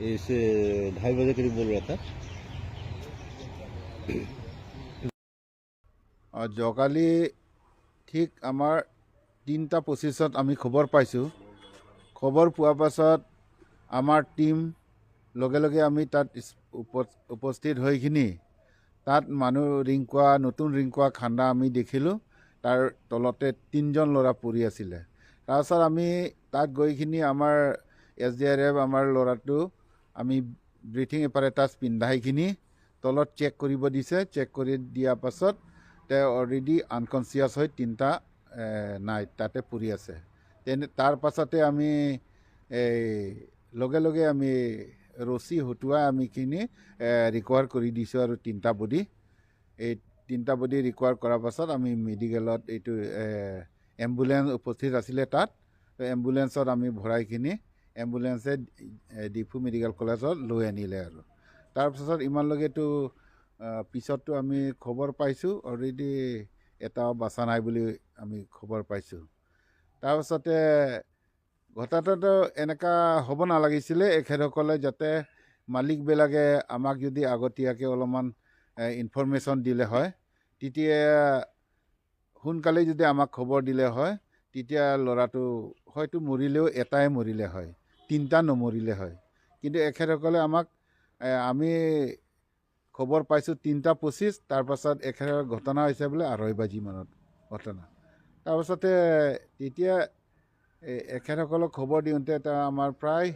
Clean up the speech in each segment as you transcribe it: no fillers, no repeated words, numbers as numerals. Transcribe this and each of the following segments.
इस 2:30 बजे करीब बोल रहा था। যোৱাকালি ঠিক আমাৰ 3:25 আমি খবৰ পাইছোঁ। খবৰ পোৱাৰ পাছত আমাৰ টীম লগে লগে আমি তাত উপস্থিত হৈখিনি তাত মানুহ ৰিংকুৱা, নতুন ৰিংকুৱা খান্দা আমি দেখিলোঁ। তাৰ তলতে তিনিজন ল'ৰা পৰি আছিলে। তাৰপাছত আমি তাত গৈখিনি আমাৰ এছ ডি আৰ এফ আমাৰ ল'ৰাটো আমি ব্ৰিথিং এপাৰেটাছ পিন্ধাইখিনি তলত চেক কৰিব দিছে। চেক কৰি দিয়াৰ পাছত তেওঁ অলৰেডি আনকনচিয়াছ হৈ তিনিটা নাই তাতে পৰি আছে। তেনে তাৰ পাছতে আমি এই লগে লগে আমি ৰছী হতুৱাই আমি খিনি ৰিকভাৰ কৰি দিছোঁ আৰু তিনিটা বডি। এই তিনিটা বডি ৰিকভাৰ কৰাৰ পাছত আমি মেডিকেলত এইটো এম্বুলেঞ্চ উপস্থিত আছিলে তাত, এম্বুলেঞ্চত আমি ভৰাইখিনি এম্বুলেঞ্চে ডিফু মেডিকেল কলেজত লৈ আনিলে। আৰু তাৰপাছত ইমানলৈকেতো পিছততো আমি খবৰ পাইছোঁ অলৰেডি এটাও বাচা নাই বুলি আমি খবৰ পাইছোঁ। তাৰপাছতে ঘটনাটো এনেকুৱা হ'ব নালাগিছিলে। এখেতসকলে যাতে মালিকবিলাকে আমাক যদি আগতীয়াকৈ অলপমান ইনফৰমেশ্যন দিলে হয়, তেতিয়া সোনকালে যদি আমাক খবৰ দিলে হয়, তেতিয়া ল'ৰাটো হয়তো মৰিলেও এটাই মৰিলে হয়, তিনিটা নমৰিলে হয়। কিন্তু এখেতসকলে আমাক আমি খবৰ পাইছোঁ 3:25, তাৰপাছত এখেতৰ ঘটনা হৈছে বোলে 2:30 বাজিমানত ঘটনা। তাৰপাছতে তেতিয়া এখেতসকলক খবৰ দিওঁতে এটা আমাৰ প্ৰায়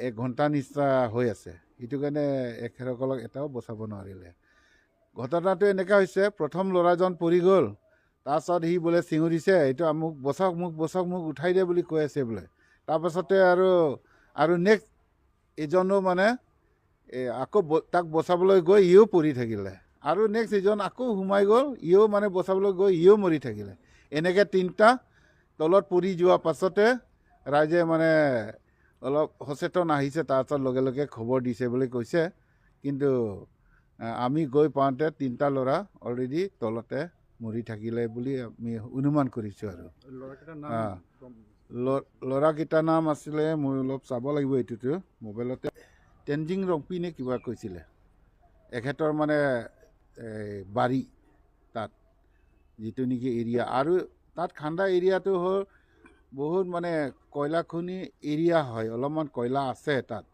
1 ঘণ্টা নিচিনা হৈ আছে। সেইটো কাৰণে এখেতসকলক এটাও বচাব নোৱাৰিলে। ঘটনাটো এনেকুৱা হৈছে, প্ৰথম ল'ৰাজন পৰি গ'ল, তাৰপাছত সি বোলে চিঞৰিছে, এইটো মোক বচাওক, মোক বচাওক, মোক উঠাই দে বুলি কৈ আছে বোলে। তাৰপাছতে আৰু নেক্সট এজনো মানে আকৌ তাক বচাবলৈ গৈ ইও পৰি থাকিলে, আৰু নেক্সট এজন আকৌ সোমাই গ'ল, ইও মানে বচাবলৈ গৈ ইও মৰি থাকিলে। এনেকৈ তিনিটা তলত পৰি যোৱাৰ পাছতে ৰাইজে মানে অলপ সচেতন আহিছে, তাৰপাছত লগে লগে খবৰ দিছে বুলি কৈছে। কিন্তু আমি গৈ পাওঁতে তিনিটা ল'ৰা অলৰেডি তলতে মৰি থাকিলে বুলি আমি অনুমান কৰিছোঁ। আৰু ল'ৰাকেইটাৰ নাম আছিলে, মই অলপ চাব লাগিব এইটোতো মোবাইলতে, টেনজিং ৰংপি নে কিবা কৈছিলে। এখেতৰ মানে বাৰী তাত যিটো নেকি এৰিয়া, আৰু তাত খান্দা এৰিয়াটো হ'ল বহুত মানে কয়লা খনি এৰিয়া হয়, অলপমান কয়লা আছে তাত।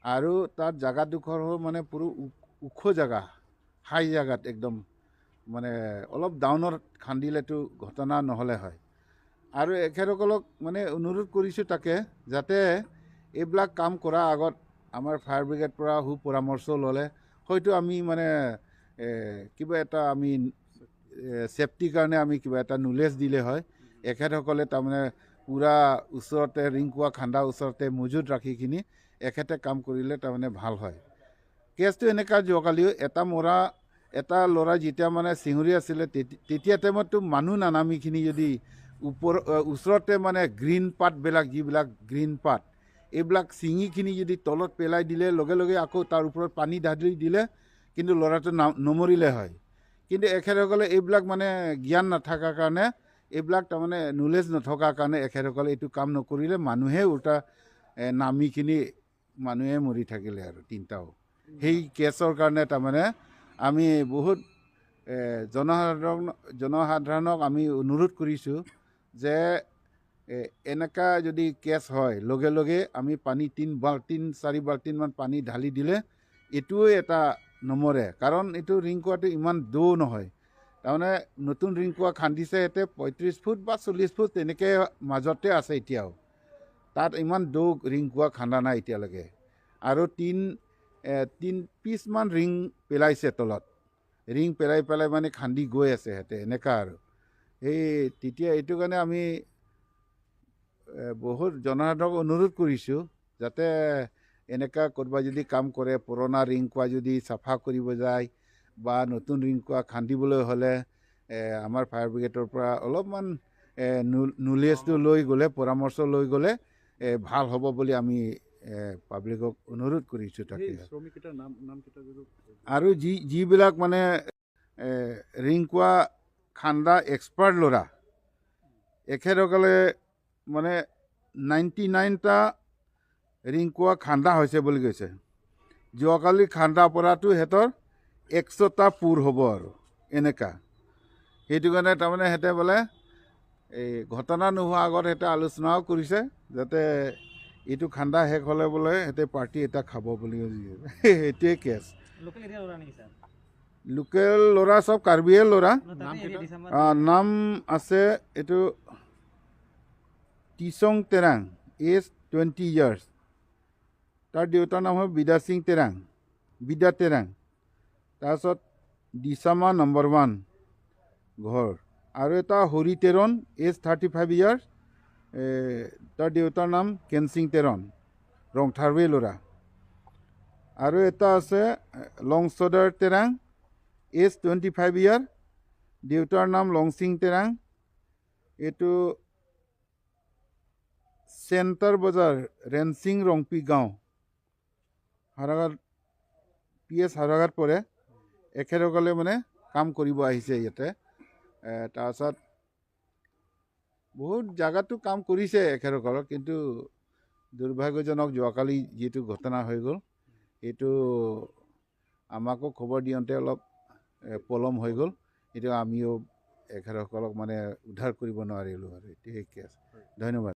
আৰু তাত জেগাডোখৰ হ'ল মানে পুৰো ওখ জেগা, হাই জেগাত একদম মানে অলপ ডাউনত খান্দিলেতো ঘটনা নহ'লে হয়। আৰু এখেতসকলক মানে অনুৰোধ কৰিছোঁ তাকে, যাতে এইবিলাক কাম কৰাৰ আগত আমাৰ ফায়াৰ ব্ৰিগেড পৰা সুপৰামৰ্শ ল'লে হয়তো আমি মানে কিবা এটা আমি ছেফটিৰ কাৰণে আমি কিবা এটা নলেজ দিলে হয়। এখেতসকলে তাৰমানে পূৰা ওচৰতে ৰিংকুৱা খান্দা ওচৰতে মজুত ৰাখিখিনি এখেতে কাম কৰিলে তাৰমানে ভাল হয়। কেছটো এনেকুৱা, যোৱাকালিও এটা ল'ৰা যেতিয়া মানে চিঞৰি আছিলে তেতিয়া টাইমততো মানুহ নানামিখিনি যদি ওপৰ ওচৰতে মানে গ্ৰীণ পাতবিলাক, যিবিলাক গ্ৰীণ পাত এইবিলাক ছিঙিখিনি যদি তলত পেলাই দিলে লগে লগে আকৌ তাৰ ওপৰত পানী ঢালি দিলে কিন্তু ল'ৰাটো নমৰিলে হয়। কিন্তু এখেতসকলে এইবিলাক মানে জ্ঞান নথকাৰ কাৰণে, এইবিলাক তাৰমানে নলেজ নথকাৰ কাৰণে এখেতসকলে এইটো কাম নকৰিলে, মানুহে উল্টা নামিখিনি মানুহে মৰি থাকিলে আৰু তিনিটাও। সেই কেছৰ কাৰণে তাৰমানে আমি বহুত জনসাধাৰণক আমি অনুৰোধ কৰিছোঁ যে এনেকুৱা যদি কেছ হয় লগে লগে আমি পানী 3-4 বাল্টিনমান পানী ঢালি দিলে এইটোও এটা নমৰে। কাৰণ এইটো ৰিংকুৱাটো ইমান দৌ নহয়, তাৰমানে নতুন ৰিংকুৱা খান্দিছে ইয়াতে 35 ফুট বা 40 ফুট তেনেকৈ মাজতে আছে এতিয়াও, তাত ইমান দৌ ৰিংকুৱা খান্দা নাই এতিয়ালৈকে। আৰু 3 পিচমান ৰিং পেলাইছে তলত, ৰিং পেলাই পেলাই মানে খান্দি গৈ আছে সিহঁতে এনেকুৱা। আৰু সেই তেতিয়া এইটো কাৰণে আমি বহুত জনসাধাৰণক অনুৰোধ কৰিছোঁ যাতে এনেকুৱা ক'ৰবাত যদি কাম কৰে, পুৰণা ৰিংকুৱা যদি চাফা কৰিব যায় বা নতুন ৰিংকুৱা খান্দিবলৈ হ'লে আমাৰ ফায়াৰ ব্ৰিগেডৰ পৰা অলপমান নলেজটো লৈ গ'লে, পৰামৰ্শ লৈ গ'লে ভাল হ'ব বুলি আমি পাব্লিকক অনুৰোধ কৰিছোঁ তাকে। আৰু যিবিলাক মানে ৰিংকুৱা খান্দা এক্সপাৰ্ট ল'ৰা, এখেতসকলে মানে 99টা ৰিংকুৱা খান্দা হৈছে বুলি কৈছে। যোৱাকালি খান্দা পৰাটো সিহঁতৰ 100টা পুৰ হ'ব আৰু এনেকা। সেইটো কাৰণে তাৰমানে সিহঁতে বোলে এই ঘটনা নোহোৱা আগত সিহঁতে আলোচনাও কৰিছে যাতে এইটো খান্দা শেষ হ'লে বোলে সিহঁতে পাৰ্টি এটা খাব বুলি। সেইটোৱে কেছ। লোকেল ল'ৰা চব কাৰ্বিয়ে ল'ৰা। নাম আছে এইটো টিচং তেৰাং, এজ 20 ইয়াৰ্ছ। তাৰ দেউতাৰ নাম হ'ল বিদা সিং তেৰাং, বিদা তেৰাং। তাৰপিছত ডিচামা নম্বৰ 1 ঘৰ। আৰু এটা হৰি তেৰণ, এজ 35 ইয়াৰ্ছ। তাৰ দেউতাৰ নাম কেনচিং তেৰণ, ৰংথাৰৱে ল'ৰা। আৰু এটা আছে লংচদৰ তেৰাং, এজ 25 ইয়াৰ, দেউতাৰ নাম লংচিং তেৰাং। এইটো চেণ্টাৰ বজাৰ, ৰেনচিং ৰংপি গাঁও, হাৰাঘাট পি এছ হাৰাঘাট পৰে। এখেতসকলে মানে কাম কৰিব আহিছে ইয়াতে। তাৰপাছত বহুত জেগাতো কাম কৰিছে এখেতসকলৰ, কিন্তু দুৰ্ভাগ্যজনক যোৱাকালি যিটো ঘটনা হৈ গ'ল এইটো আমাকো খবৰ দিওঁতে অলপ পলম হৈ গ'ল। এইটো আমিও এখেতসকলক মানে উদ্ধাৰ কৰিব নোৱাৰিলোঁ আৰু এইটোৱে কেছ। ধন্যবাদ।